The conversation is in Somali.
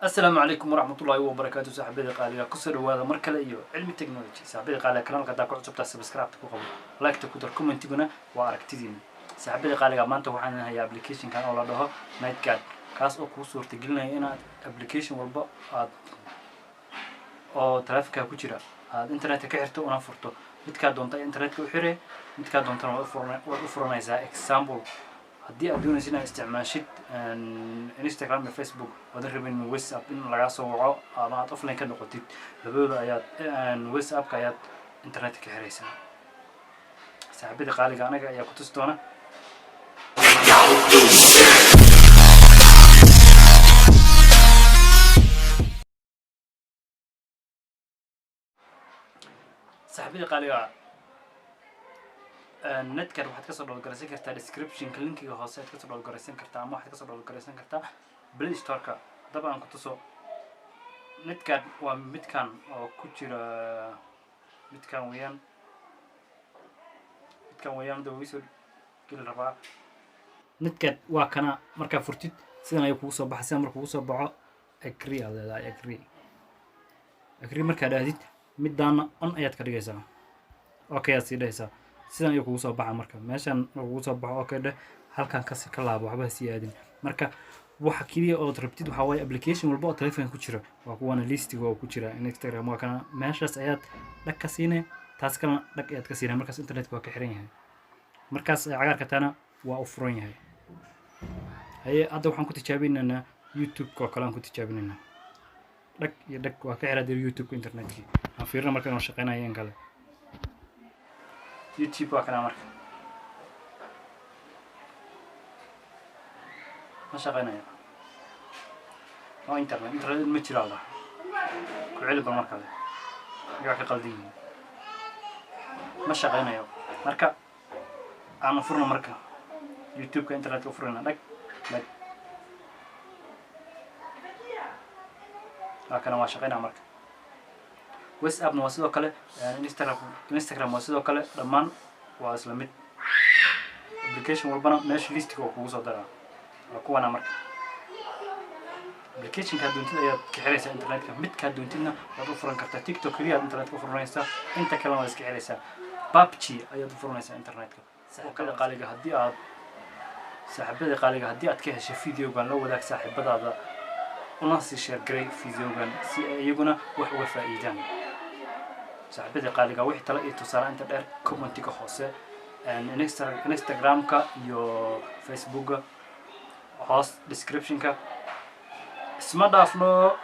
Asalaamu calaykum waraxmatullaahi wabarakaatu. Saaxiibada qaaliga, kusoo dhawaada mar kale iyo Cilmi Technology. Saaxiibada qaaliga, kanaalka haddaa ku cusubtaa, subscribe ku qabo, like-ta ku dar, commentiguna waa aragtidiina. Saaxiibada qaaliga, maanta waxaan hayaa applicationkan oo la dhaho Night Guard, kaas oo kuu suurtagelinaya inaad application walba aad oo taleefonkaa ku jira aad internetka ka xirto una furto. Midkaa doonta internetka u xire, midkaa doontana waad u furanaysaa. Example, haddii aad doonaysa inaad isticmaashid Instagram iyo Facebook, oodan rabin WhatsApp in lagaa soo waco ama aad offline ka noqotid, labadooda ayaad WhatsAppka ayaad internetka ka xiraysaa. Saaxiibada qaaliga, anaga ayaa ku tusi doona. Saaxiibada qaaliga, Netguard waxaad kasoo download garaysan kartaa descriptionka, linkiga hoose aad kasoo download garaysan kartaa, ama waxaad kasoo download garaysan kartaa Play Storeka. Haddaba aan ku tuso. Netguard waa midkan oo ku jira, midkan weeyaan, midkan weeyaan. Hadda wii soo geli rabaa. Netguard waa kana. Markaa furtid, sidan ayuu kugu soo baxa. Sidan marka kugu soo baxo, agree aad leedahay. Agree, agree markaa dhahdid, midaana on ayaad ka dhigaysaa, okay aad sii dhahaysaa. Sidan ayuu kugu soo baxa. Marka meeshan kugu soo baxo, okay dheh, halkan kasi ka laabo, waxba ha sii aadin. Marka waxa keliya ood rabtid waxaa waaye application walba oo telefonka ku jira waa kuwana listiga oo ku jira. Instagram waa kana, meeshaas ayaad dhag ka siinay, taas kalena dhag ayaad ka siinay. Markaas internetka waa ka xiran yahay, markaas ay cagaarka taana waa u furan yahay. Haye, hadda waxaan ku tijaabinaynaa YouTube-ka oo kale aan ku tijaabinaynaa. Dhag iyo dhag, waa ka xiraa dee YouTube-ka internetkii. Aan fiirina marka inuu shaqeynayo in kale. YouTube waa kana. Marka ma shaqeynayo, no internet, internet ma jiro. Allah ku celi bal mar kale, igaa ka qaldan yihiin, ma shaqeynayo. Marka aan furno marka YouTube-ka, internetka u furayna. Dhag dhag, waa kana, waa shaqeynaya. Marka WhatsAppna waa sidoo kale, Instagram waa sidoo kale, dhammaan waa isla mid. Application walbana meesha listiga oo kugu soo daraa waa kuwana. Marka applicationkaa doontid ayaad ka xiraysaa internetka, midkaa doontidna waad u furan kartaa. TikTok keliya aad internetka u furanaysaa, inta kalena waad iska xiraysaa. PUBG ayaad u furanaysaa internetka. Saaxiibada qaaliga, haddii aad saaxiibada qaaliga, haddii aad ka heshay videogan, la wadaag saaxiibadaada, una sii share garay videogan si ay iyaguna wax uga faa'iidaan. Saaxiibada qaaliga, wixii tala iyo tusaale inta dheer, commentiga hoose, Instagramka iyo Facebooka hoos descriptionka. Isma dhaafno.